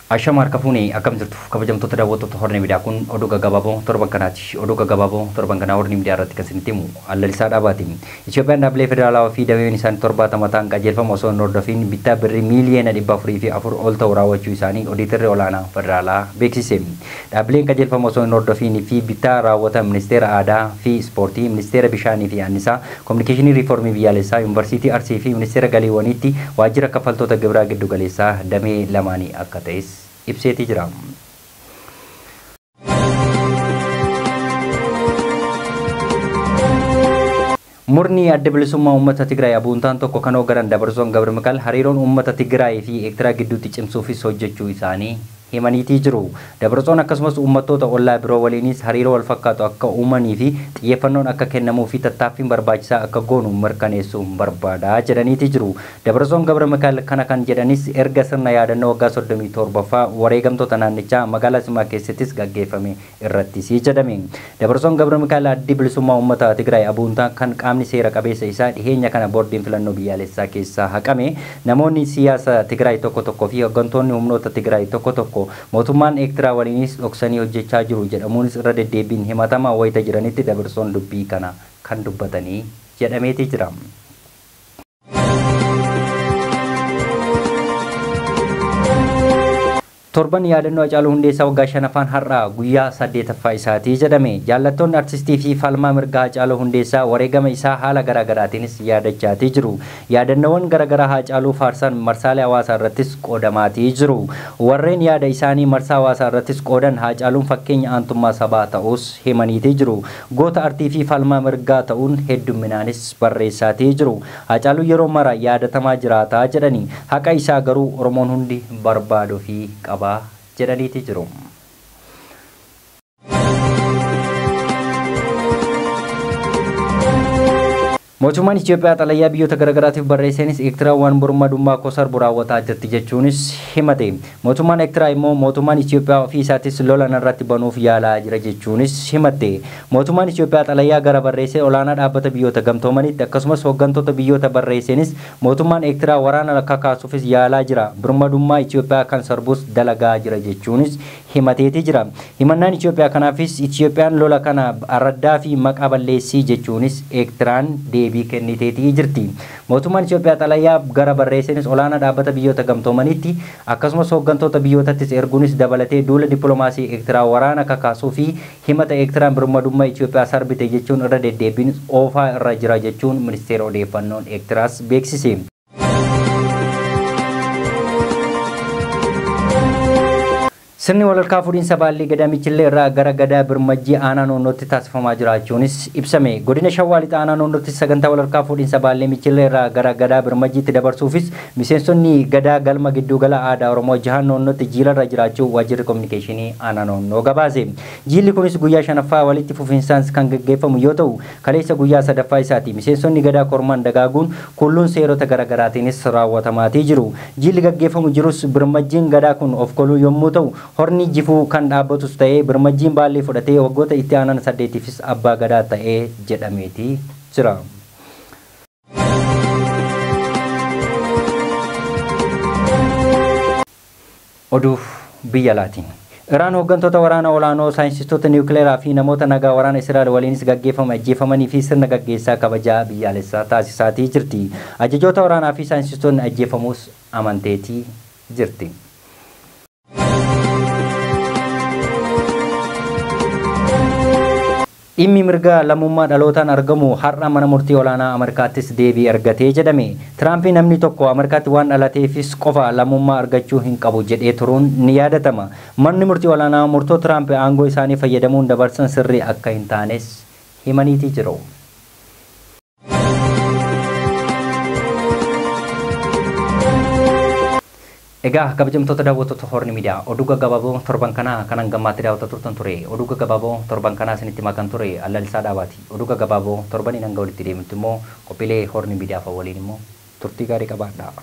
Ashama harka fuunee akkam jirtu kabajamtoota daawwattoota Horn Miidiyaa kun oduu gaggabaaboo torban kanaati. Oduu gaggabaaboo torban kanaa Horn Miidiyaa irratti kan isinitti himu Allalisaa Dhaabaati. Itoophiyaan dhaabbilee federaalawaa fi dameen isaanii 70 ta'an qajeelfama osoo hin hordofiin bittaa birrii miiliyoona 404 ol ta'u raawwachuu isaanii Odiitarri Olaanaa Federaalaa beeksise. Dhaabbileen qajeelfama osoo hin hordofiin fi bittaa raawwatan Ministeera Aadaa fi Ispoortii, Ministeera Bishaanii fi Annisaa, Kominikeeshinii Riiformii Biyyaalessaa, Yuunivarsiitii Arsii fi Ministeera Galiiwwaniitti waajjira kaffaltoota gibiraa giddu galeessaa damee lamaanii akka ta'es ibseetii jira. Murni adda bilisummaa uummata Tigraay abuuntaan tokko kan hoogganan Dabarsoon Gabramikaa'el hariiroon uummata Tigraay fi Eertiraa gidduutti cimsuufis hojjechuu isaanii himaniitii jiru. Dabarsoon akkasumas uummattoota ollaa biroo waliinis hariiroo wal fakkaatu akka uumanii fi xiyyeeffannoon akka kennamuu fi tattaaffiin barbaachisaa akka goonu mirkaneessuun barbaada jedhaniitii jiru. Dabarsoon Gabramikaa'el kana kan jedhanis erga sirna yaadannoo waggaa 37ffaa wareegamtoota naannichaa magaalaa Simaa keessattis gaggeeffame irrattis jedhame. Dabarsoon Gabramikaa'el addi bilisummaa uummata Tigraay abuuntaan kan qaamni seera qabeessa isaa dhiheenya kana boordiin filannoo biyyaalessaa keessaa haqame namoonni siyaasa Tigraay tokko tokko fi hooggantoonni humnoota Tigraay tokko tokko mootummaan Eertiraa waliinis dhoksanii hojjechaa jiru jedhamuunis irra deddeebiin himatamaa wayita jiranitti Dabarsoon dubbii kana kan dubbatanii jedhameetii jira. Torban yaadannoo Hacaaluu Hundeessaa waggaa shanaffaan har'a guyyaa 8ffaa isaatii jedhame. Jaallattoonni artistii fi falmaa mirgaa Hacaaluu Hundeessaa wareegama isaa haala garaagaraatiinis yaadachaatii jiru. Yaadannoowwan garaagaraa Hacaaluu faarsan marsaalee hawaasaa irrattis qoodamaatii jiru. Warreen yaada isaanii marsaa hawaasaa irrattis qoodan Hacaaluun fakkeenya aantummaa sabaa ta'us himaniitii jiru. Goota artii fi falmaa mirgaa ta'uun hedduminaanis barreessaatii jiru. Hacaaluun yeroo mara yaadatamaa jiraataa jedhani. Haqa isaa garuu Oromoon hundi barbaaduu fi qaba jedhaniitii jiru. Mootummaan Itoophiyaa xalayyaa biyyoota garaagaraatiif barreesseenis Eertiraan waan birmadummaa koo sarbu raawwataa jirti jechuunis himate. Mootummaan Eertiraa immoo mootummaan Itoophiyaa ofii isaatis lola narratti banuuf yaalaa jira jechuunis himatte. Mootummaan Itoophiyaa xalayyaa gara barreessee olaanaa dhaabbata biyyoota gamtoomaniitti akkasumas hooggantoota biyyoota barreesseenis mootummaan Eertiraa waraana kakaasuufis yaalaa jira. Birmadummaa Itoophiyaa kan sarbus dalagaa jira jechuunis himateetii jira. Himannaan Itoophiyaa kanaafis Itoophiyaan lola kana araddaa fi maqaa balleessii jechuunis Eertiraan deebii kenniteetii jirti. Mootummaan Itoophiyaa xalayyaa gara barreesseenis olaanaa dhaabbata biyyoota gamtoomaniitti akkasumas hooggantoota biyyootatti erguunis dabalatee duula dippiloomaasii Eertiraa waraana kakaasuu fi himata Eertiraan birmadummaa Itoophiyaa sarbite jechuun irra deddeebiin oofaa irra jira jechuun ministeera odeeffannoon Eertiraas beeksise. Sirni walharkaa fuudhinsa baallii gadaa Michillee irraa gara gadaa Birmajjii aanaa Noonnootti taasifamaa jiraachuunis ibsame. Godina Shawaa Lixaa aanaa Noonnootti sagantaa walharkaa fuudhinsa baallii Michillee irraa gara gadaa Birmajjiitti dabarsuufis miseensonni gadaa galma giddugala aadaa Oromoo jahan Noonnootti jiilarra jiraachuu waajjirri kominikeeshinii aanaa Noonnoo gabaase. Jiilli kunis guyyaa shanaffaa walitti fufinsaan kan gaggeeffamu yoo ta'u kaleessa guyyaa sadaffaa isaati. Miseensonni gadaa kormaan dagaaguun kulluun seerota garaagaraatiinis raawwatamaatii jiru. Jiilli gaggeeffamu jirus Birmajjiin gadaa kun of koluu yommuu ta'u horni jifuu kan dhaabbatus ta'ee Birmajjiin baallii fudhatee waggoota itti aanan 8tiifis abbaa gadaa ta'ee jedhameetii jira. Oduuf biyya laatiin. Iraan hooggantoota waraana olaanoo saayinsistoota niwukileeraa fi namoota nagaa waraana Israa'el waliinis gaggeeffame ajjeefamanii fi sirna gaggeessaa kabajaa biyyaalessaa taasisaatii jirti. Ajajoota waraanaa fi saayinsistoonni ajjeefamuus amanteetii jirti. Dhimmi mirga lammummaa dhalootaan argamu har'a mana murtii olaanaa Ameerikaattis deebii argatee jedhame. Tiraamp namni tokko Ameerikaatti waan dhalateefis qofa lammummaa argachuu hin qabu jedhee turuun ni yaadatama. Manni murtii olaanaa murtoo Tiraamp aangoo isaanii fayyadamuun dabarsan sirrii akka hin taanes himaniitii jiru. Egaa kabajamtoota daawwattoota Horn Miidiyaa oduu gaggabaaboo torban kanaa kan hangammaatti daawwataa turtan ture. Oduu gaggabaaboo torban kanaa isinitti himaa kan ture Allalisaa Dhaabaati. Oduu gaggabaaboo torbaniin hanga walitti deemutti immoo qophiilee Horn Miidiyaa fa'a waliin immoo turtii gaarii qabaadhaa.